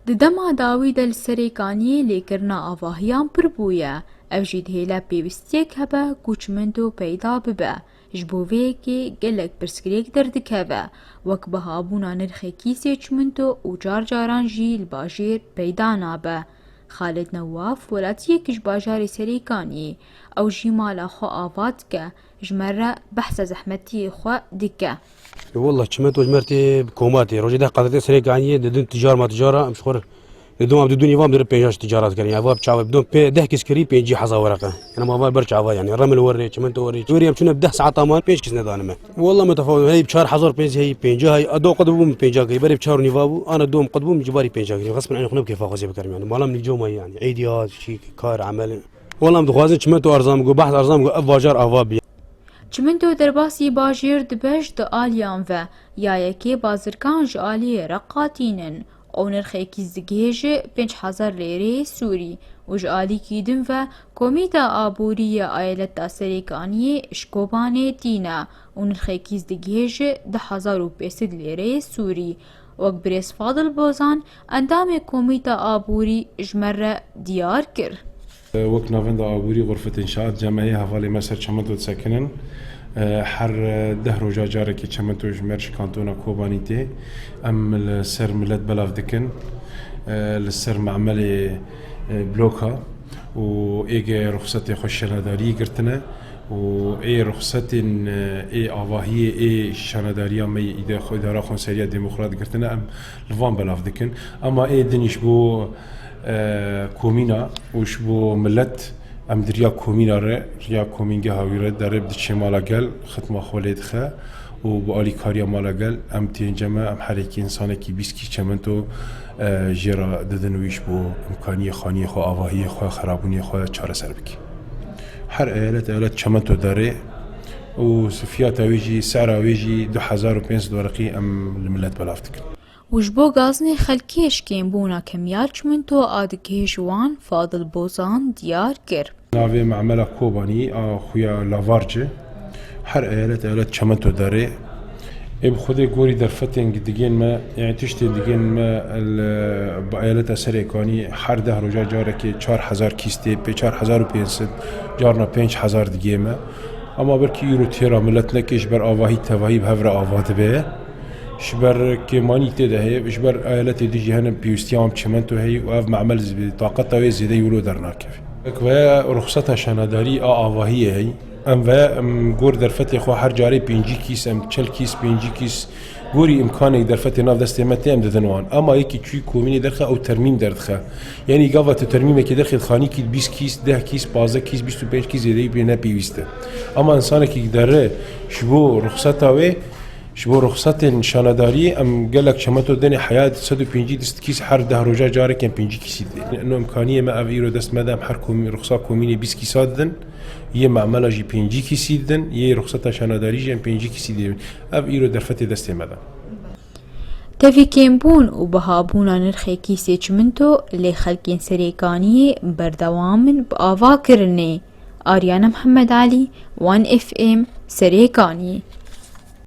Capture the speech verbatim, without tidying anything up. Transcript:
Di dema dawî de li Serêkaniyê lêkirina avahiyan pir bûye. Ev jî dihêle pêwistiyek hebe ku çimento peyda bibe. Ji bo vê yekê gelek pirsgirêk derdikeve, wek bihabûna nirxê kîsê çimento û car caran jî li bajêr peyda nabe. Xalid Newaf, welatiyek ji bajarê Serêkaniyê, ew jî mala xwe ava dike, ji me re behsa zehmetiyê xwe dike. Wallah, çimento ji me re tê bi koma tê. Rojê deh qat tê Serêkaniyê, didin ticar ma ticara, em ji xwe re didin, em didin, eva em dirin pênca ji ticara dikirin. Eva bi çava, didin pê deh kes kirî pêncî hezar wereqe. Yani ma va ber çava yani. Remil werê, çimento werê. Werê em çûne bi deh saeta man pênc kes nedane me. Wallah me tefawut, hey çar hezar pênc, hey pênca, hey, a do qed bûm pênca kirî. Berê bi çar û nîva bû, ana dom qed bûm cibarî pênca kirî. Xesmen ên xwe ne bi kêfa xwe zê bikerim yani. Malam li coma yani. Êdî ya, çî, kar, emel. Wallah em dixwazin çimento erzan bigo, behs erzan bigo, ev bajar ava bî. Çimento derbasî bajêr dibe ji du aliyan ve, ya yekê bazirgan ji aliyê re qatînin û nirxê kîs digihêje pênc hezar lêreyê Sûrî û ji alîkî din ve Komîta Aborî ya Eyaleta Serêkaniyê ji Kobanê tîne û nirxê kîs digihêje du hezar û pênc sed lêreyê Sûrî. Wek birêz Fadil Bozan, endamê Komîta Aborî ji me re diyar kir. Wek navenda aborî Xurfet Înşaat, cemehê hevalê me ser çimento disekinin. Her deh roja carekê çimento ji me re ji kantona Kobanî tê. Em li ser milet belav dikin. Li ser memelê bloka û êge ruxsetê xwe şenedariyê girtine. û ê ruxsetên, ê avahiyê, ê şanedariya me yê îde-, xwe îdara xwenseriya demokrat girtine, em li van belav dikin. Ema ê din ji bo, e, komîna û ji bo milet, em di riya komîna re, riya komîngeha wî re derê diçê mala gel, xitma xwe lê dixe û bi alîkariya mala gel, em tênce me, em her yekî însanekî bîst kîs çemento, e, jê re didin wî ji bo imkaniyê xaniyê xwe, avahiyê xwe, xerabûniyê xwe çareser bike. Her eyalet, eyalet çimento derê û fiyata wê jî, sera wê jî du hezar û pênc sed wereqî em li milet belav dikin. Û ji bo gazinê xelkê ji kêmbûna kemiya çimento a digihê ji wan Fadil Bozan diyar kir. Navê memela Kobanî a xuya Lavarci. Her eyalet, eyalet çimento derê. Ê bi xwedê gorî derfetên digên me, yani tiştên digên me, li, bi eyaleta Serêkanî her deh roja carekê çar hezar kîs tê, pê çar hezar û pênc sed, carna pênc hezar digê me. Ama belkî îro têra milet neke ji ber avahî tevahî bi hev re ava dibe. Ji ber kêmanî tê de heye, ji ber eyaletê dijî hene pêwîstiya wan bi çimento heye û ev memel zî bi taqeta wê zêde yê wilo dernakeve. Wek ve ruxseta şanedarî a avahiyê heye. Em ve, em gor derfetê xwe her carê pêncî kîs, em çel kîs, pêncî kîs, gorî îmkanê derfetê nav destê me tê, em didin wan. Ema yekî çûyî komînê derxe, ew termîm derdixe. Yanî gava tu termîmekê derxî dixanî kî bîst kîs, deh kîs, pazdeh kîs, bîst û pênc kîs zêdeyî pê ne pêwîst e. Ema însanekî derre ji bo ruxseta wê, ji bo ruxsetên şanedariyê em gelek çimento denê heya sed û pêncî kîs her deh roja carek em pêncî kîsî didê. Ino îmkaniyê me ev îro dest me de em her komî-, ruxsa komînê bîst kîsa didin. Yê memela jî pêncî kîsî didin, yê ruxseta şanedarî jî em pêncî kîsî didin. Ev îro derfetê destê me de. Tevî kêmbûn û bihabûna nirxê kîsê çimento lê xelkên Serêkaniyê berdewam in bi avakirinê. Aryana Mihemed Elî, One F M, Serêkaniyê.